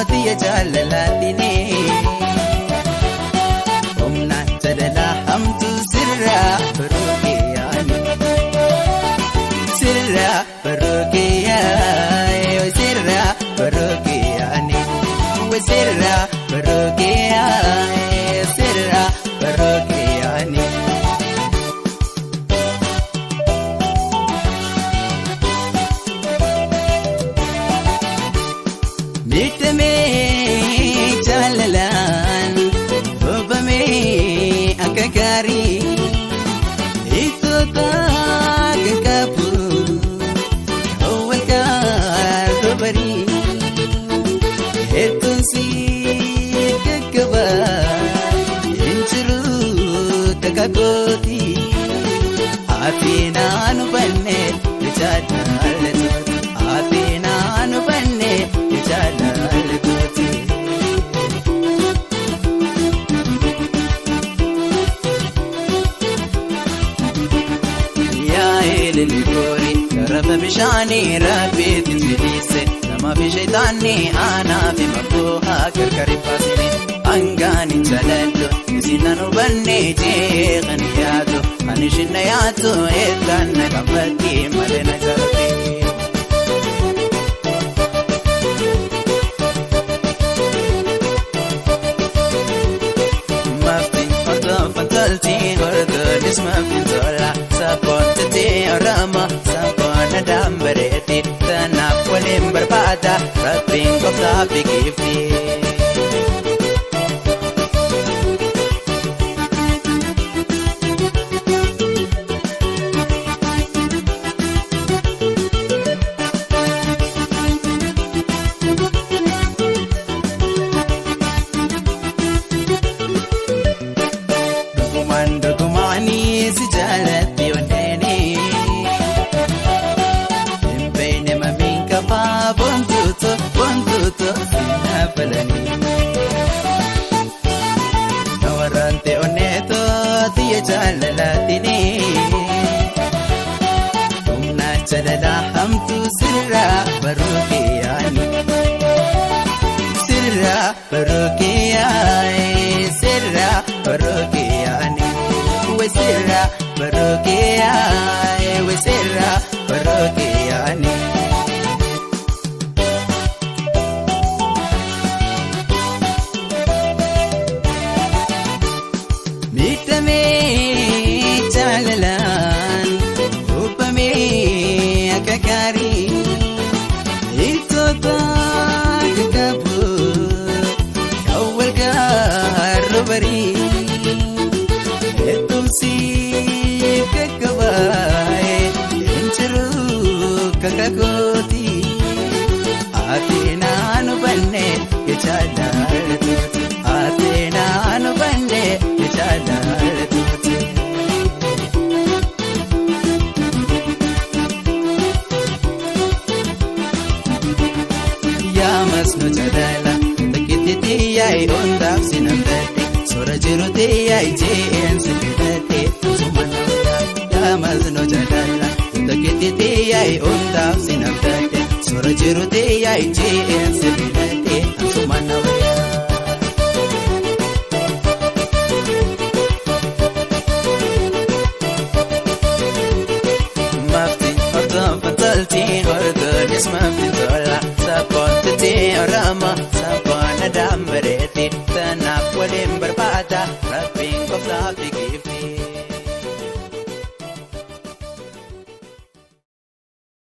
Tiyya jaalalaatini. Humna jaalalaa hamtuu sirraa baruu kiyyaani. Sirraa baruu kiyyaa sirraa baruu kiyyaani. Sirraa baruu kiyyaa sirraa baruu kiyyaani. Miidhamee jaalalaan hubamee akka gaarii ittoota qaqqabu walqaa dubarii hedduun si qaqqaba hin jiru kakaakooti ati naan hubanne jaalala ati naan hubanne jaalala kooti. Yaa eelili goori garafa bishaanii rabbiitti fidhiise namaa fi shayitaanni aanaa fi mabboohaa gargar hin baasne hangaan hin jaaladhu isin nan hubanne jeeqan yaadu ani shinna yaadu eegaan na qabbatti malee na jaalate. Mafti hordofan tolti hordonis mafti tola sabboontitti Oromoo sabboona dambareetti tanaaf waliin barbaada rabbiin gooftaa fi giifti. Dhugumaan dhugumaanii si jaalatti onneeni. Hin beekne mamiin qabaa bontuutu bontuutu si naafalanii. Na waraante onneetu tiyya jaalalaatini. Humna jaalalaa hamtuu sirraa baruu kiyyaani. Sirraa baruu kiyyaani sirraa baruu kiyyaani. Sirraa baruu kiyyaani sirraa baruu kiyyaani. Miidhamee jaalalaan hubamee akka gaarii ittoota qaqqabu kan wal gaarru barii hedduumsi qaqqabaa'e hin jiru kakaakooti ati naan hubanne jaalladhuuti ati naan hubanne jaalladhuuti. Yaamas nu jaalala takkitti xiyyaa'e hundaaf si namdadhe soora jiru xiyyaa'e jeen si fidadhe suma namda. Yaamas nu jaalala takkitti xiyyaa'e hundaaf si namdadhe soora jiru xiyyaa'e jeen si fidadhe suma namda. Mafti hordofan tolti hordonis mafti tola sabboontitti Oromoo